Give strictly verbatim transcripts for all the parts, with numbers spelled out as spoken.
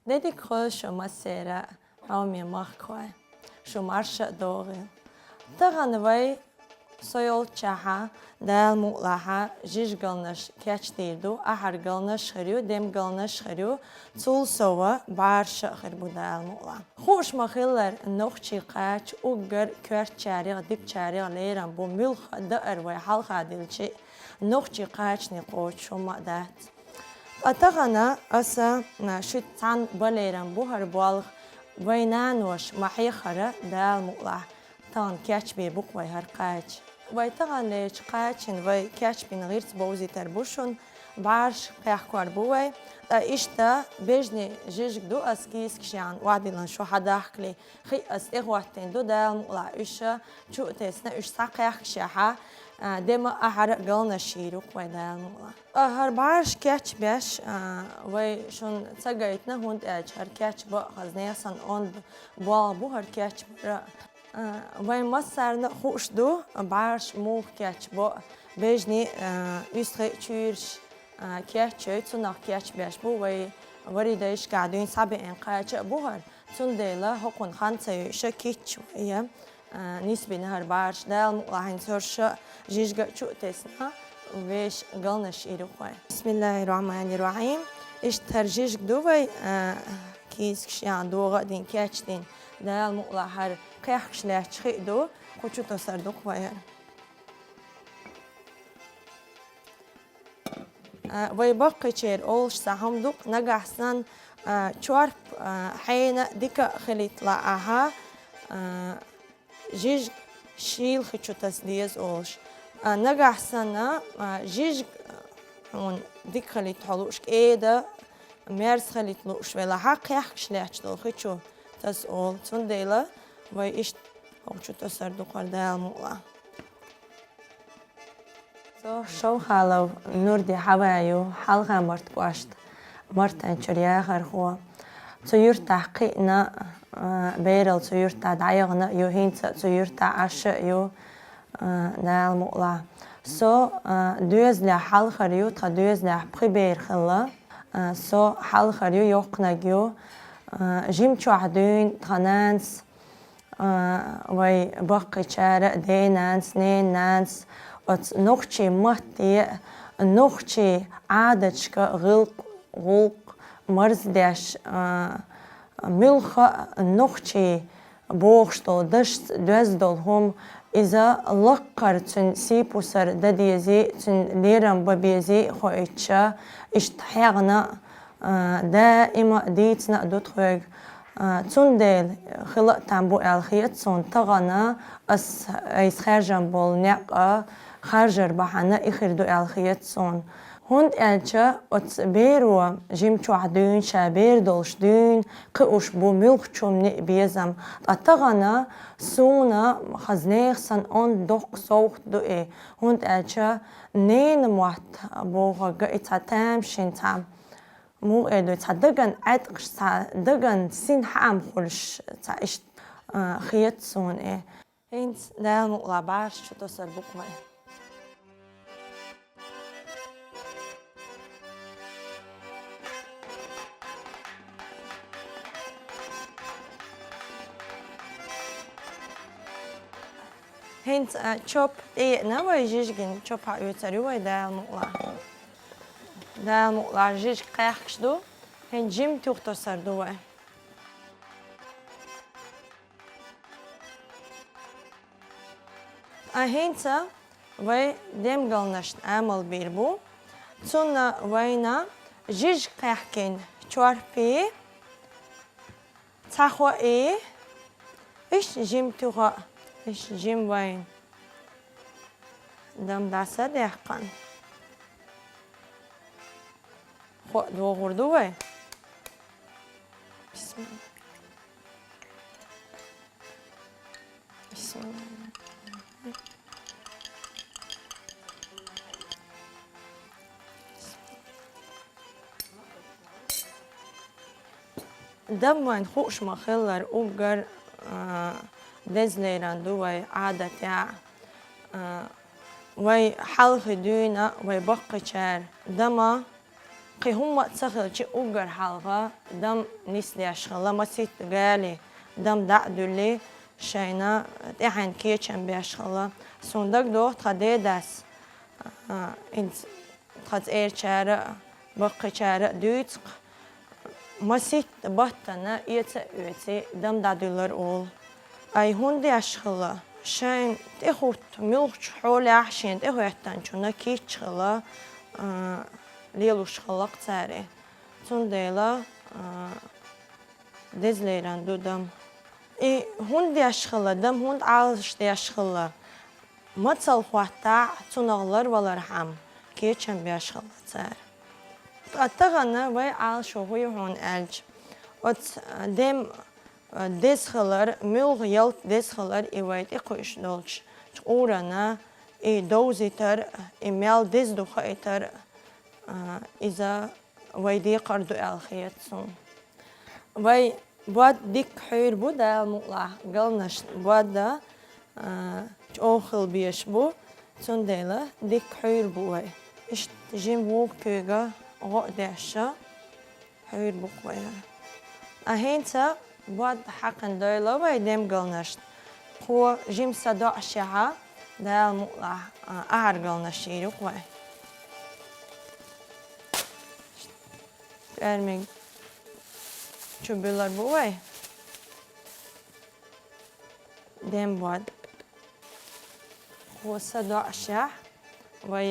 Де дика хуьлда шун массеран, хьоме махкахой, шу марша а догӀийла. Тахана вай со йолччахьа, Дала мукъалахь, жижиг галнаш кечдийр ду, ахьар галнаш хир ю, дем галнаш хир ю, цул сова бӀараш а хир бу, Дала мукъалахь. Хууш ма-хиллара, нохчийн кхача уггар коьртачарех, дикачарех лерам бу, муьлхха а даар вай хьалха дилча а, нохчийн кхачане кхочуш хӀумма а дац. Ткъа тахана аса, а, шуьца цхьана бан лерам бу хӀара болх, вай наноша ма хьеххара, Дала мукъалахь, тахана кечбе бу-кх вай хӀара кхача. Вай тахана лечу кхачанна вай кечбина гӀирс бовзийтар бу шуна, бӀараш кхехкор бу вай. Ткъа иштта бежанийн жижиг ду, аса кийсакаш яьхна охьадиллина, шу хьадахкале, хи аса тӀехӀоттийна ду, Дала мукъалахь, уьш чу а тесна, уьш схьакхехкашехьа, а, дема а, ахьара а галнаш йийр ю-кх вай, Дала мукъалахь. Ткъа хӀара бӀараш кечбеш, а, вай шуна ца гайтина, хӀунда аьлча хӀара кечбар а хаза нехан санна онда болх бу, хӀара кечбар а. А, вайн массарна а хууш ду, бӀараш муха кечбо а, бежанийн, а, уьстагӀий а, чуьйраш, а, кечйой, цунах кечбеш бу вай, вари дайшкахь дуьйна схьабеана кхача а бу хӀара. Цундела хӀокхунна хан ца йой, ша кийча вай, а, нисбина хӀара бӀараш, Дала мукъалахь, хӀинца хӀорш а жижиг а чу а тесна, вешан галнаш йийр ю-кх вай. Бисмиллахир-рахманир-рахим. Иштта хӀара жижиг ду вай, а, кийсакаш яьхна, догӀа а дина, кечдина, Дала мукъалахь, хӀара кхехкаш лаьтташ хи а ду, кху чу тосур ду-кх вай хӀара. А, вай баккхийчеран олуш цхьа хӀума ду-кх, нагахь санна, а, чорпа, а, хьенан дика а хилийталахь, а, жижиг шийла хи чу таса деза олуш. А, нагахь санна, а, жижиг, а, хьуна дика хилийта хьо лууш, кӀеда, мерза хилийта лууш велахь, кхехкаш лаьтташ долу хи чу таса олу. Цундела вай иштта хӀокху чу тосур ду-кх хӀара, Дала мукъалахь. Со Шовхалов Нурди Хьава ю, Хьалха-Марта кӀошта Мартанчуьра яхархо. Цу юьртахь кхиъна, а, берал цу юьртахь дӀаяхана а ю, хӀинца а цу юьртахь Ӏаш а ю, а, Дала мукъалахь. Со, а, доьзалехь хьалхара ю, тхан доьзалехь пхи бер хилла. А, со хьалхара ю, йоккханиг ю. А, жима чохь дуьйна тхан нанас, а, вай баккхийчара а, ден-нанас, ненан нанас, оцу нохчийн матте а, нохчийн Ӏадаташка гӀиллакх, гӀуллакх марздеш, а, муьлхха а нохчийн бохуш долу дашца доьзна долу хӀума, иза лаккхара цуьнан сий-пусар дан дезий, цуьнан лерам бан безий а хоуьйтуш, иштта хьегна а, даима а дийцина а ду тхоьга. А, цундела хила а там бу аьлла хета суна, тахана ас, айса хаьржина болу некъ а харжар бахьана и хир ду аьлла хета суна. ХӀунда аьлча оцу беро жима чохь дуьйна, ша бер долуш дуьйна, кхиуш бу муьлххачунна а безам. Ткъа тахана суна хаза нехан санна онда доккха совгӀат ду и. ХӀунда аьлча ненан мотт бохург и цхьа тамашийна, цхьа, муха эр ду, цхьа дагна Ӏаьткъаш, цхьа дагна син хьаам хуьлуш, цхьа иштта, а, хета суна и. ХӀинца Дала мукъалахь бӀараш чу тосур бу-кх вай. ХӀинца, а, чоп тӀееана вай, жижиган чоп хьаоьцур ю вай, Дала мукъалахь. Дала мукъалахь, жижиг кхехкаш ду, хӀинца жима туьха тосур ду вай. Ткъа хӀинца вай демгалнашна амал бийр бу. Цунна вайна жижиг кхехкина чорпий, цхьа хоий, иштта жима туьха, иштта жима вайна. Дам дӀасадаьккхина. Хо догӀур ду вай. Бисмилла. Бисмилла. Дам вайн хууш ма-хиллара уггар, а, деза лерам ду вай Ӏадатехь, а, вай хьалхе дуьйна, вай баккхийчара дама Кхин хӀумма а ца хилча, уггар хьалха дам нисдеш хилла, масийтта гали дам дӀа а дуьллий, шайна тӀехьенна кечам беш хилла. Суна дагадоху тхан дедас, а, хӀинца тхан цӀерачара а, баккхийчара а дуьйцу-кх, масийтта баттана эца а оьций, дам дӀадуьллура олу. Ай хӀунда деш хилла? Шайна тӀехӀутту муьлххачу хьолехь шена тӀехӀоьттинчунна кийча хилла, а, лелош хилла-кх цара. Цундела, а, деза лерина ду дам. И хӀунда деш хилла, дам хӀунда Ӏалашдеш хилла? Мацалла хӀоттахь а, цунах ларвалархьама кечам беш хилла цара. Ткъа тахана вай Ӏалашо хӀун ю хьуна аьлча, оцу дем, деза хилар, муьлхха ялта деза хилар и вай тӀекхуьуш долчу къурана, и довзийтар, и мел деза ду хаийтар, а, иза вай декхар ду аьлла хета суна. Вай бод дикка хьуьйр бу, Дала мукъалахь, галнаш бод а, чӀогӀа хила безаш бу, цундела дикка хьуьйр бу вай. Иштта жима вукху куьйга гӀо а деш а, хьуьйр бу-кх вай. А хӀинца бод хьаькхна дойла вай дем галнашна. Кхо жима са доӀашехьа, Дала мукъалахь, а, ахьар галнаш йийр ю-кх вай. ПӀаьрмиг чу буьллур бу вай дем бод. Кхо са доӀашехь вай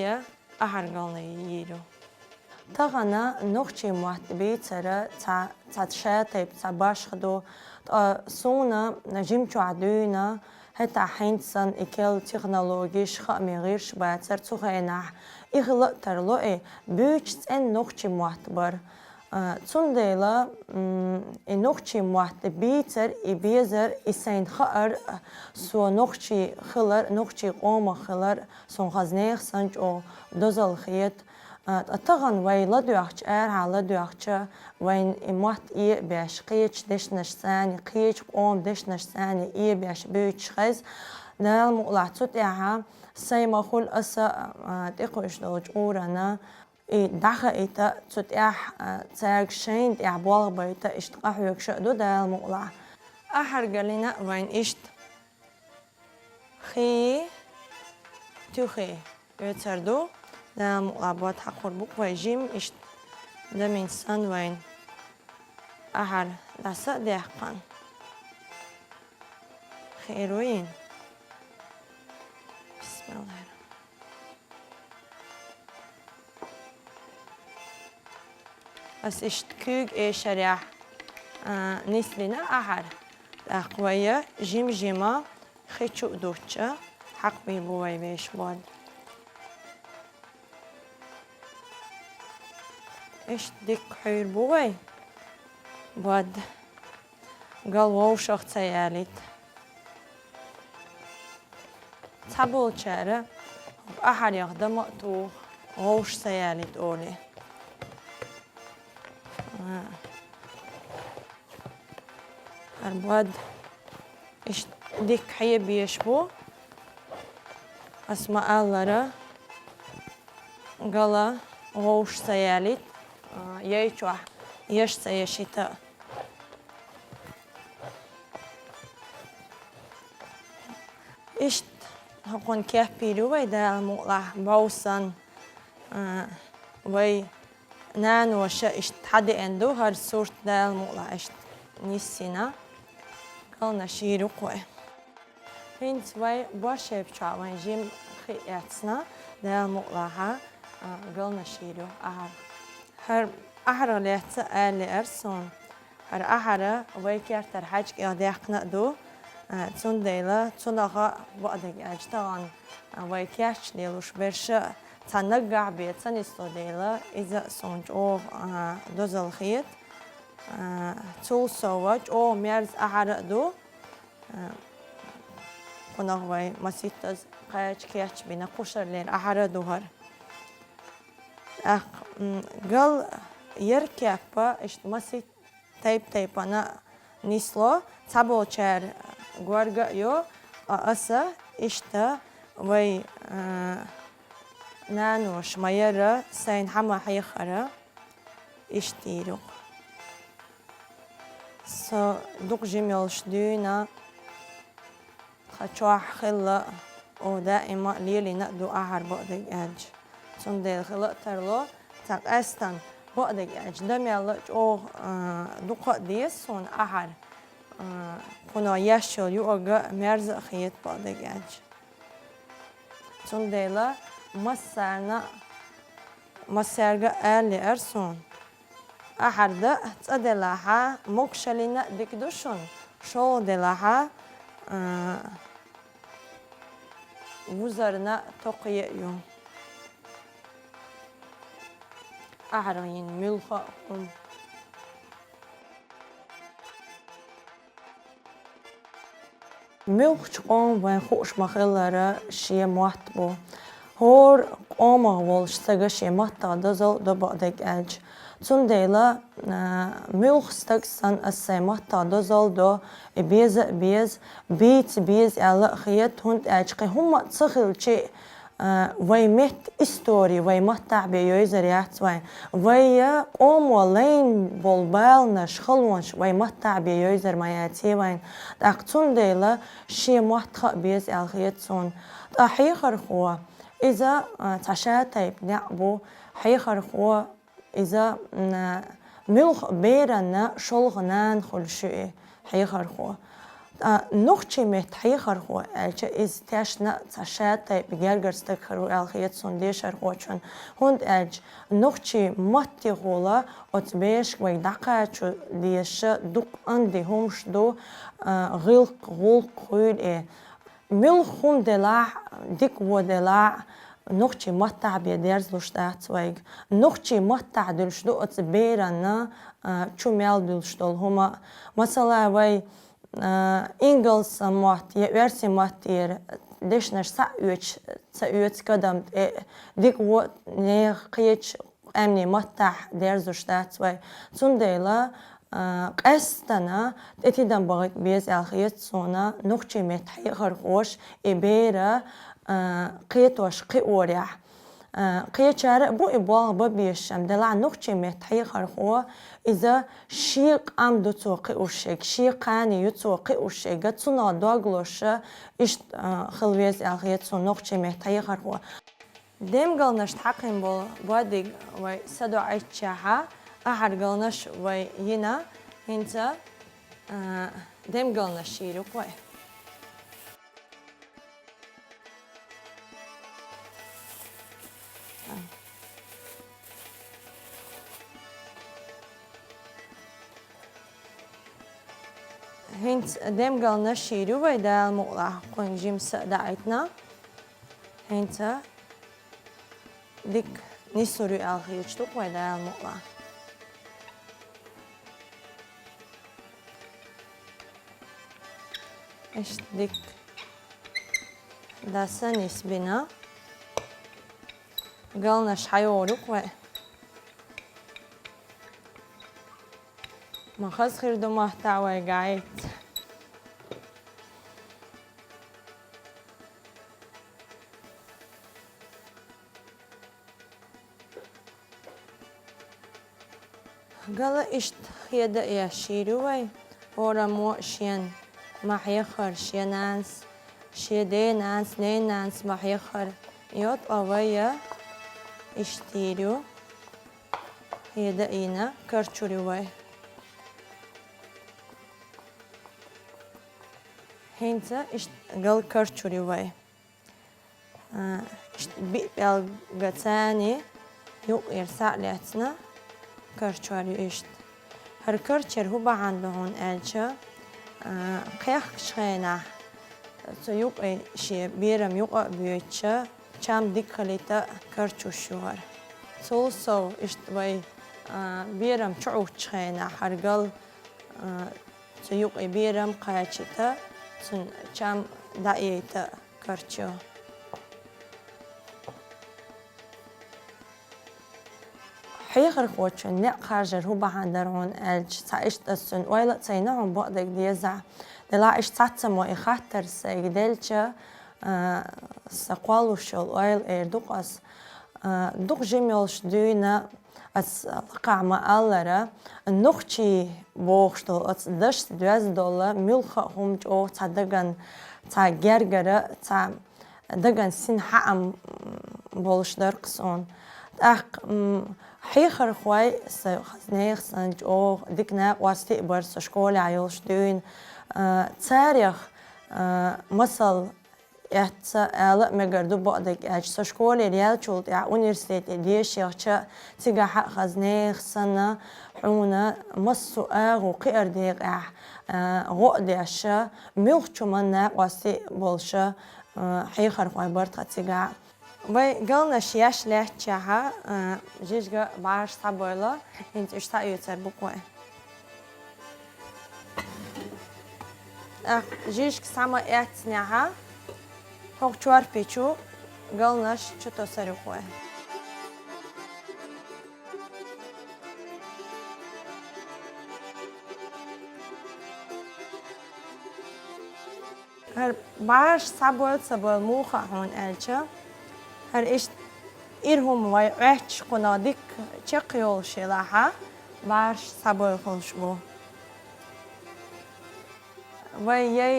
ахьар галнаш йийр ю. Тахана нохчийн мотт бийцар цхьа, цхьа ша тайпа, цхьа башха ду, ткъа суна жимчохь дуьйна, хӀетахь хӀинца санна и керла технологиш, хаамийн гӀирсаш бацара цу хенахь, и хила а тарло и, буьйцуш цӀена нохчийн мотт бара. А, цундела, м, и нохчийн мотт бийцар, и безар, и сайна хаар, а, со нохчи хилар, нохчийн къомах хилар, суна хаза нехан санна чӀогӀа дозалла хета. А, ткъа тахана вай ладоьгӀча, арахьа ладоьгӀча, вайна и мотт э а беш, кхечу дешнашца а, кхечу къоман дешнашца а э а беш буьйцуш хеза. Дала мукъалахь, цу тӀехь сайн ма хуьлу аса, а, тӀекхуьуш долчу къурана, и дӀахаийта, цу тӀехь, а, цаьрга шайна тӀехь болх байта, иштта къахьоьгуш а ду, Дала мукъалахь. Ахьар галийна а вайна иштта хи, туьхи оьцур ду. Дала мукъалахь, бод хьакхур бу-кх вай жима, иштта дамин санна вайна ахьар дӀаса а даьккхина. Хи эр ву йина. Бисмиллахир. Ас иштта куьйга эшарехь, а, нислина ахьар. ТӀаккха вай жима-жима хи чу а дуттуш, хьакхабийр бу вай вешан бод. Иштта дикка хьуьйр бу вай бод. Гал вовшах ца ялийта. Цхьаболчара ахьарех дама а туху, вовшах ца ялийта олий. А. ХӀара бод иштта дикка хьебеш бу. Ас ма-аллара, гала вовшах ца ялийта, а, яй чохь еш ца ешийта. Иштта хӀокхунна кеп йийр ю вай, Дала мукъалахь, бовсан, а, вай наноша иштта хьадеана ду хӀара сурт, Дала мукъалахь, иштта нисйина. Галнаш йийр ю-кх вай. ХӀинца вай бошхепа чохь вайн жима хи эцна, Дала мукъалахь, а, галнаш йийр ю ахьар. ХӀара ахьарх лаьцна ала лаьара суна. ХӀара ахьар вай кертара хьаьжкӀех даьккхина а ду, а, цундела цунах а бакъдерг аьлча тахана, а, вай кечдеш лелош берш а цхьа наггахь бен ца нисло дела, иза а суна чӀогӀа, а, дозалла хета. А, цул сов чӀогӀа мерза ахьар а ду. Кхунах вай маситтаза кхача кечбина кхушарлера ахьар а ду хӀара. ТӀаккха, м, гал яркеппа иштта маситта тайп-тайпана нисло, цхьаболчара горга а йо, а аса иштта вай, а, наноша ма-ярра, сайна хьан ма хьехара. Иштта йийр ю-кх. Со дукха жима йолуш дуьйна, тхан чохь хилла, оха даима а лелийна а ду ахьар, бакъдерг аьлча. Цундела хила а тарло, цхьа къаьстина, бакъдерг аьлча, дан мел а чӀогӀа, а, дукха а деза суна ахьар, а, кхуно еш йолу юург а мерза а хета, бакъдерг аьлча. Цундела массарна а, массаьрга а ала лаьара суна: ахьар дан а цӀа делахь а, могушаллина а дика ду шуна, шолгӀа делахь а, а, вузарна а токхе а ю. Ахьарх йина муьлхха а хӀума. Муьлххачу къоман, вайн хууш ма-хиллара, шен мотт бу. ХӀора къомах волчу стага шен маттах дозалла а до, бакъдерг аьлча. Цундела, а, муьлхха стаг санна, ас сайн маттах дозалла а до, и беза а беза, бийца беза аьлла а хета, хӀунда аьлча кхин хӀумма а ца хилча, а, вайн меттан истори вайн маттахь бен йовзар яц вайн. Вайн къомо лайна болу баланаш, халонаш вайн маттахь бен йовзар ма яций вайн. ТӀаккха цундела шен мотт хаа беза аьлла хета суна. Ткъа хьехархо, иза, а, цхьа шатайпа некъ бу. Хьехархо, иза, м, муьлхха а беранна шолгӀа нана хуьлуш ю и хьехархо. Ткъа нохчийн меттан хьехархо аьлча, иза тешна а цхьа шатайпа гергара стаг хир ву аьлла хета суна дешархочунна. ХӀунда аьлча нохчийн маттехула оцу берашка вайга дӀакхачо дезаш дукха онда хӀумаш ду, а, гӀиллакх, гӀуллакх хуьлу и. Муьлхха хӀума делахь а, дика вон делахь а, нохчийн маттахь бен дерзалуш дац вайга. Нохчийн маттахь дуьлуш ду оцу беранна, а, чу мел дуьлуш долу хӀума. Масала, вай, а, ингалсан мотт я оьрсийн маттера дешнаш схьаоьцуш ца оьцу кадам тӀе, дика вон нехан кхечу къаьмнийн маттахь дерзош дац вай. Цундела, а, къаьстина тӀе тидам бахийта беза аьлла хета суна нохчийн меттан хьехархоша и бер, а, кхетош кхиорехь. А, кхечара а бу и болх бан безаш, амма делахь нохчийн меттан хьехархо, иза шен къам ду цо кхиош ерг, шен кхане ю цо кхиош ерг, цунах дог лозуш, иштта, а, хила веза аьлла хета суна нохчийн меттан хьехархо. Демгалнашна хьакхийна болу бодиг вай садоӀийтча, ахьаргалнаш вай йина, хӀинца, а, демгалнаш йийр ю-кх вай. ХӀинца демгалнаш йийр ю вай, Дала мукъалахь, кхуьнга жимма са а даийтина. ХӀинца дика нисур ю аьлла хеташ ду-кх вай, Дала мукъалахь. Иштта дика дӀаса нисбина. Галнаш хьайогӀур ю-кх вай. Ма хаза хир ду маттахь вай гайта. Гала иштта хеда а еш йийр ю вай, хӀораммо а шена ма хьеххара, шен нанас, шен ден нанас, ненан нанас ма хьеххара. Йо, ткъа вай а иштта йийр ю, хеда а йина, карчор ю вай. ХӀинца иштта гал карчор ю вай. А, иштта биъ пӀелгаца юкъера схьа а лаьцна, карчор ю иштта. ХӀара карчор хӀун бахьана ду хьуна аьлча, а, кхехкачу хенахь цу юкъе шен берам юкъа а боьдуш, чам дика хилийта а карчош ю хӀара. Цул сов иштта вай, а, берам чу Ӏуттучу хенахь хӀара гал, а, цу юкъе берам кхачийта, цуьнан чам дӀаайта карчо. Хьехархочун некъ харжар хӀун бахьана дара хьуна аьлча, цхьа иштта ас цуьнан ойла а ца йина хьуна, бакъдерг дезахь. Делахь иштта цхьаццаммо и хаттар сайга делча, а, сан кхоллалуш йолу ойла эр ду-кх ас. А, дукха жима йолуш дуьйна Ас лакхахь ма-аллара, нохчий бохуш долу оцу дашца доьзна долу муьлхха а хӀума чӀогӀа цхьа даган, цхьа гергара, цхьа даган синхаам болуш дара-кх суна. ТӀаккха, м, хьехархой, сан хазнех санна, чӀогӀа дика накъостий а бара со школехь йолуш дуьйна. А, царех, а, масал эцца ала а мегар ду, бакъдерг аьлча, со школера яьллачул тӀаьхьа университете дешахча, цигахь а хазнех санна, хьуна массо а агӀо кхиар декъехь, а, гӀо а деш, муьлххачунна накъостий а болуш, а, хьехархой бара тхан цигахь. Вай галнаш еш лаьттачехь, а, жижиг бӀараш схьабойла, хӀинца уьш схьаоьцур бу-кх вай. ТӀаккха жижиг схьа ма-эцнехь, хӀокху чорпи чу галнаш чу тосур ю-кх вай. ХӀара бӀараш схьабойла ца бойла муха а хьуна аьлча, хӀара иштта ира хӀума вай Ӏоьттича кхунах дикка чекхйолуш елахь, бӀараш схьабойла хуьлуш бу. Вай яй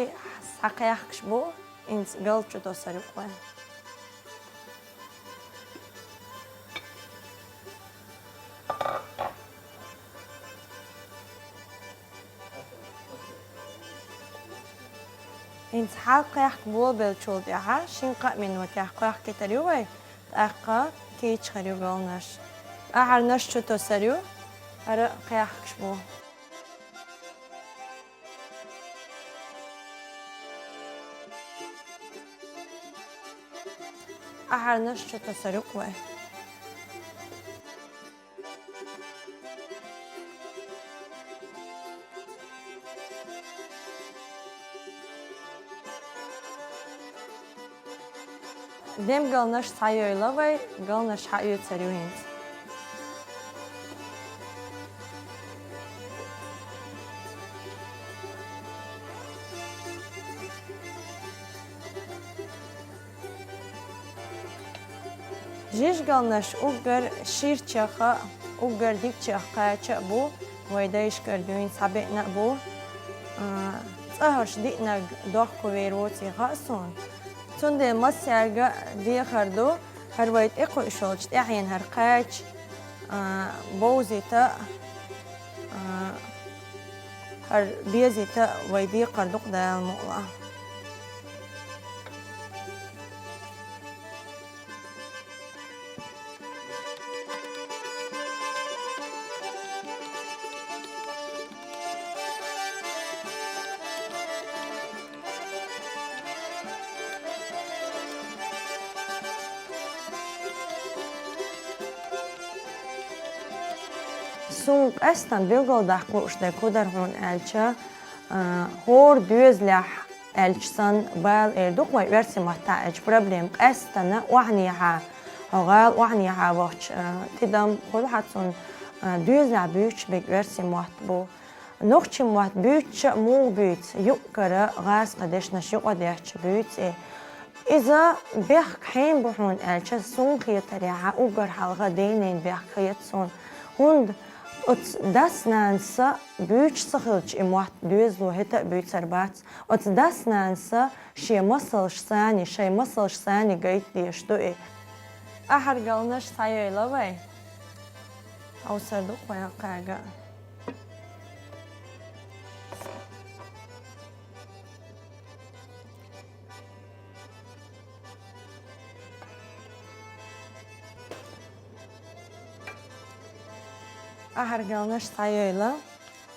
схьакхехкаш бу, хӀинца гал чу тосур ю-кх вай. ХӀинца хьалкхехка болабеллачул тӀаьхьа шина-кхаа минотех кхехкийтар ю вай, тӀаккха кийчахьар ю галнаш. Ахьарнаш чу тосур ю, хӀара кхехкаш бу. Ахьарнаш чу тосур ю-кх вай. Дем галнаш схьайойла вай, галнаш схьаоьцур ю хӀинца. Жижиг галнаш уггар ширачех а, уггар дикачех кхача а бу, вай дайшкара дуьйна схьабеана а бу. А, цӀа хӀорш диънарг дохко вер воций хаьа суна. Цундела массаьрга а дехар ду, хӀара вай тӀекхуьуш йолчу тӀаьхьенан хӀара кхача, а, бовзийта, а, хӀара безийта вай декхар ду-кх, Дала мукъ лахь. Суна къаьстина билгалдаккха лууш дерг хӀун дара хьуна аьлча, а, хӀора доьзалехь аьлча санна, бала эр ду-кх вай оьрсийн маттахь аьлча проблема, къаьстина охьанехьа, хьо гӀала охьанехьа вахча, а, тидам хуьлу хьан цунна, а, доьзалехь буьйцуш берг оьрсийн мотт бу. Нохчийн мотт буьйцуш а муха буьйцу, юкъ-кара гӀазкхийн дешнаш юкъадетташ буьйцу и. Иза бехк хьенан бу хьуна аьлча, суна хетарехьа, уггар хьалха ден-ненан бехк хета суна. ХӀунда оцу дас-нанас буьйцуш ца хилча и мотт доьзало хӀета а буьйцур бац. Оцу дас-нанас шен масалш санна, шайн масалш санна гайта дезаш ду и. Ахьар галнаш схьайойла вай. Хьовсур ду-кх вай кхаьга. Ахьар галнаш схьайойла,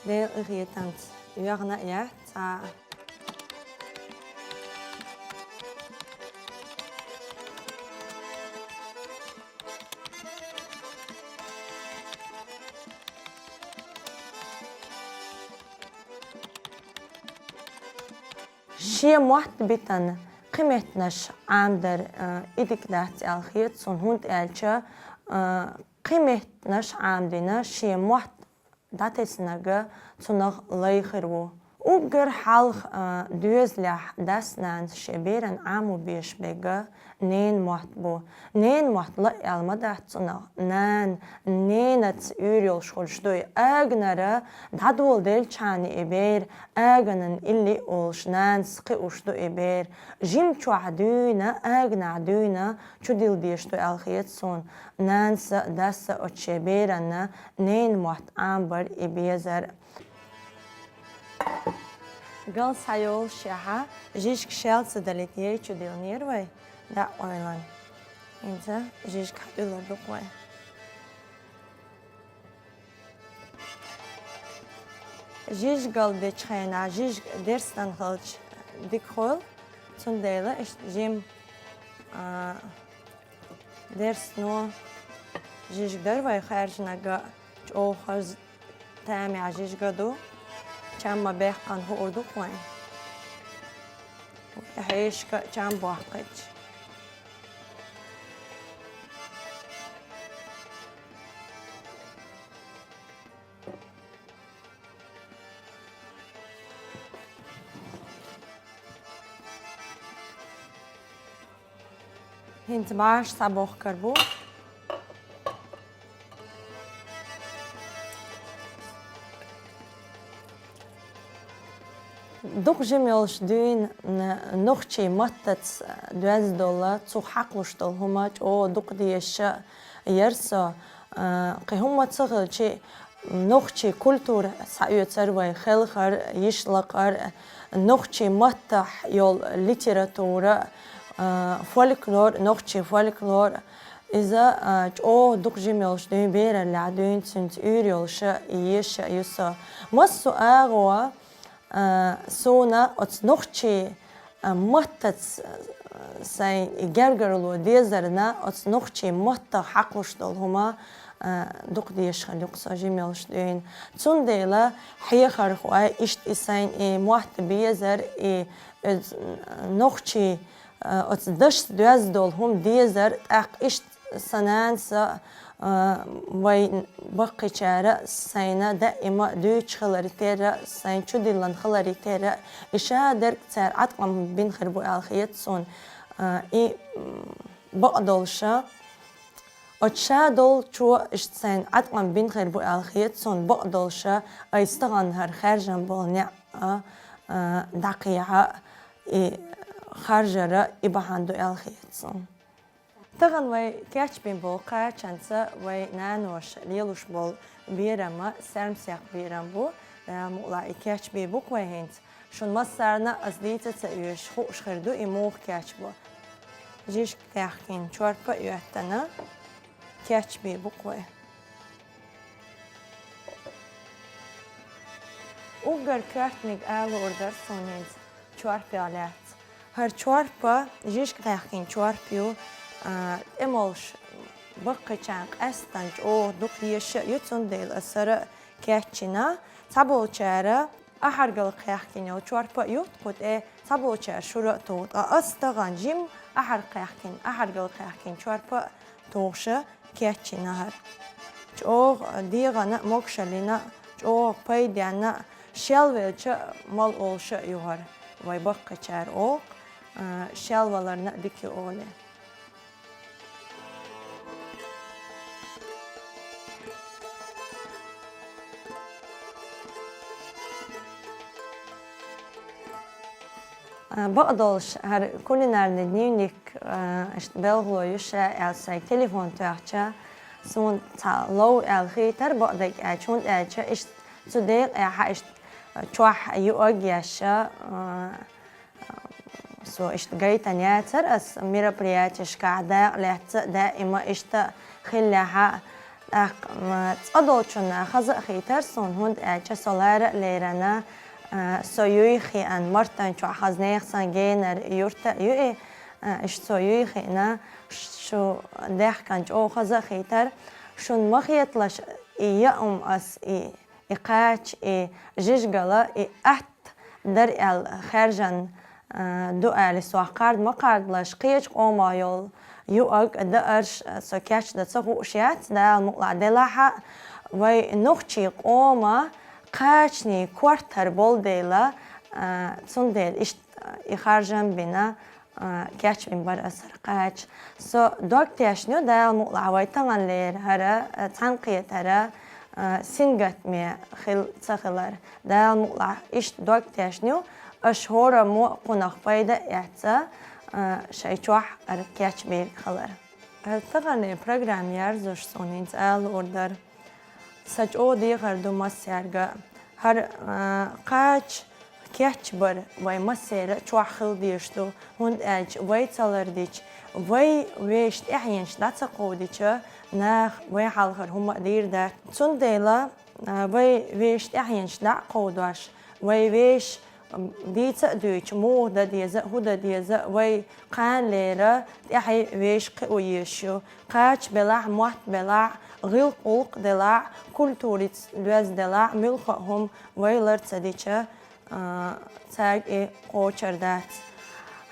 Делан къинхетамца йоьгӀна а яц цхьа а. Шен мотт битина кхин меттанаш Ӏамадар, а, и дика дац аьлла хета суна, хӀунда аьлча, а, кхин меттанаш Ӏамадина шен мотт дӀатеснарг цунах лай хир ву. Уггар хьалха, а, доьзалехь дас-нанас шен беран Ӏамо беш берг ненан мотт бу. Ненан мотт ла а аьлла ма дац цунах. Нана, ненаца уьйр йолуш хуьлуш ду и. Аганара дӀадоладелчхьана и бер, аганан илли а олуш, нанас кхиош ду и бер. Жимчохь дуьйна, аганахь дуьйна чудилла дезаш ду аьлла хета суна. Нанас а, дас а оцу шен беранна ненан мотт Ӏамабар и безар. Гал схьайолушшехьа, жижиг шел ца далийта яй чудиллинера вай, дӀа а къойлан. ХӀинца жижиг хьадуьллур ду-кх вай. Жижиг гал бечу хенахь жижиг дерстан хилча дика хуьлу, цундела иштта жима, а, дерстано жижиг дара вай хаьржинарг, чӀогӀа хаза тамехь жижиг ду, чам ма баьккхина хуур ду-кх вайн. Хьешашка чам боккхуьйтуш. ХӀинца баш схьабохкур бу. Дукха жима йолуш дуьйна н-, нохчийн маттаца доьзна долу, цу хьакхалуш долу хӀума чӀогӀа дукха дезаш яра со. А, кхин хӀумма ца хилчи, нохчийн культура схьаоьцура вай, хелхар, йиш лакхар, нохчийн маттахь йолу литература, а, фольклор, нохчийн фольклор. Иза, а, чӀогӀа дукха жима йолуш дуьйна, бераллехь дуьйна цуьнца уьйр йолуш а, езаш а ю со. Массо а агӀо, а, суна оцу нохчийн, а, маттаца, а, сайн гергарло дезарна, оцу нохчийн маттах хьакхалуш долу хӀума, а, дукха дезаш хилла ю-кх со жима йолуш дуьйна. Цундела хьехархой, иштта и сайн и мотт безар, и, э, нохчийн, а, оцу дашца доьзна долу хӀума дезар, тӀаккха иштта сан нанас а, а, вай баккхийчара сайна даима дуьйцуш хиларе терра, сайн чудиллина хиларе терра, и ша дерг цара Ӏаткъам бина хир бу аьлла хета суна, а, и, м, бакъдолуша. Оцу ша долчо иштта сайн Ӏаткъам бина хир бу аьлла хета суна, бакъдолуша, айса тахана хӀара хаьржина болу неӀ а, а, дӀакхехьа, и харжара и бахьана ду аьлла хета суна. Тахана вай кечбина болу кхачанца вай наноша лелош болу берам а саьрмсекх берам бу. Дала мукъалахь и кечбийр бу-кх вай хӀинца. Шуна массарна а аса дийца а ца оьшуш, хууш хир ду и муха кечбо. Жижиг кхехкина чорпа а оьттина, кечбийр бу-кх вай. Уггар коьртаниг ала луур дара суна хӀинца чорпех лаьцна. ХӀара чорпа, жижиг кхехкина чорпа ю, а, тӀемалш баккхийчарна къаьсттина чӀогӀа дукха езаш а ю, цундела аса хӀара а кечйина. Цхьаболчара ахьаргал кхехкина йолу чорпа а ю кху тӀе, цхьаболчара шура а туху, ткъа аса тахана жима ахьар кхехкина, ахьаргал кхехкина чорпа а тухуш а кечйина хӀара. ЧӀогӀа дегӀана а, могушаллина а, чӀогӀа пайденна а, шелвелча а мала олуш а ю хӀара, вай баккхийчара олу-кх, а, шелваларна а дика ю олий. А, бакъдолуш, хӀара кулинарный дневник, а, иштта белхало ю ша аьлла сайн телефон тоьхча, суна цхьа лов аьлла хийтар бакъдерг аьлча, хӀунда аьлча иштта цу декъехь иштта чохь юург еш, а, со иштта гайтина яцара аса мероприятешкахь дакъа лаьцна а, даима иштта хиллехь а, тӀаккха, м, цкъа долчунна хаза а хийтара суна, хӀунда аьлча со лара а лерина, а, со юй хиъна, Мартан чохь хаза нехан санна генара юрт а ю и, а, иштта со юй хиъна, шу даьхкина чӀогӀа хаза а хийтара. Шуна ма хеталаш, и яа хӀума ас, и, и кхача, и жижигал, и атта дара аьлла хаьржина, а, ду аьлла, со кхарда ма кхардалаш, кхечу къомах йолу юург, даарш, а, со кечдан ца хууш яц, Дала мукъалахь делахь а, вай нохчийн къоман Кхачанийн корта хӀара болу дела, а, цундела иштта и харжам бина, а, кечбина бара аса хӀара кхача. Со дог тешна ю, Дала мукъалахь, вай таханлера хӀара, а, цхьаьнакхетар, а, сингаттаме хила ца хилар. Дала мукъалахь, иштта дог тешна ю, аша хӀораммо кхунах пайда а эцна, а, шайн чохь хӀара кечбийриг хилар. ХӀара таханлера программа ерзош суна хӀинца ала луур дара. Сан чӀогӀа дехар ду массаьрга. ХӀара, а, кхача кечбар вай массеран а чохь хила дезаш ду, хӀунда аьлча вай ца лардича, вай вешан тӀаьхьенаш дӀа ца кховдича, наха вай хьалхара хӀума а дийр дац. Цундела, а, вай вешан тӀаьхьенаш дӀа а кховдош, вай вешан дийца а дуьйцуш, муха дан деза а, хӀун дан деза а, вай кханалера тӀаьхье вешан кхио езаш ю. Кхача белахь, мотт белахь, гӀиллакх-гӀуллакх делахь, культурица доьзна делахь, муьлхха а хӀума вай лар ца дича, а, цаьрга и кхочур дац.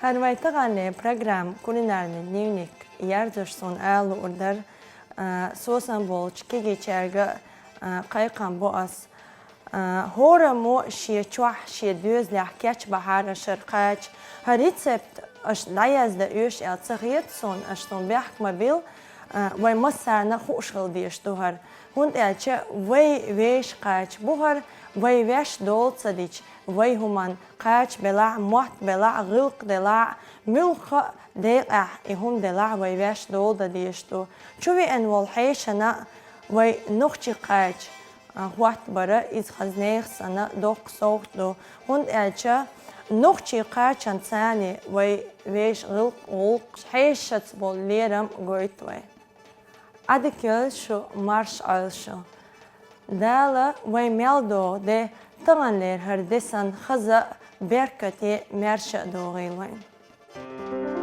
ХӀара вай таханлера программа «Кулинарный дневник» ерзош суна ала луур дара, а, сосанболчу кегийчаьрга, а, кхайкхам бо ас. А, хӀораммо шен чохь, шен доьзалехь кечбахьара аша хӀара кхача. ХӀара рецепт аша дӀаяздан оьшу аьлла ца хета суна, аша суна бехк ма билла, а, вай массарна а хууш хила дезаш ду хӀара. ХӀунда аьлча вай вешан кхача бу хӀара, вай ваьш дола ца дича, вай хӀуманна кхача белахь, мотт белахь, гӀиллакх делахь, муьлхха а декъехь и хӀума делахь, вай ваьш дола дан дезаш ду. Чу веана волу хьешана а вай нохчийн кхача, а, хӀоттабар, иза хаза нехан санна доккха совгӀат ду, хӀунда аьлча нохчийн кхачанна царна вай вешан гӀиллакх-гӀуллакх, хьешашца болу лерам гойту вай. Ӏадика йойла шу, марша Ӏойла шу. Дала вай мел догӀу де таханлера хӀара де санна хаза а, беркате а, маьрша а догӀийла вайна.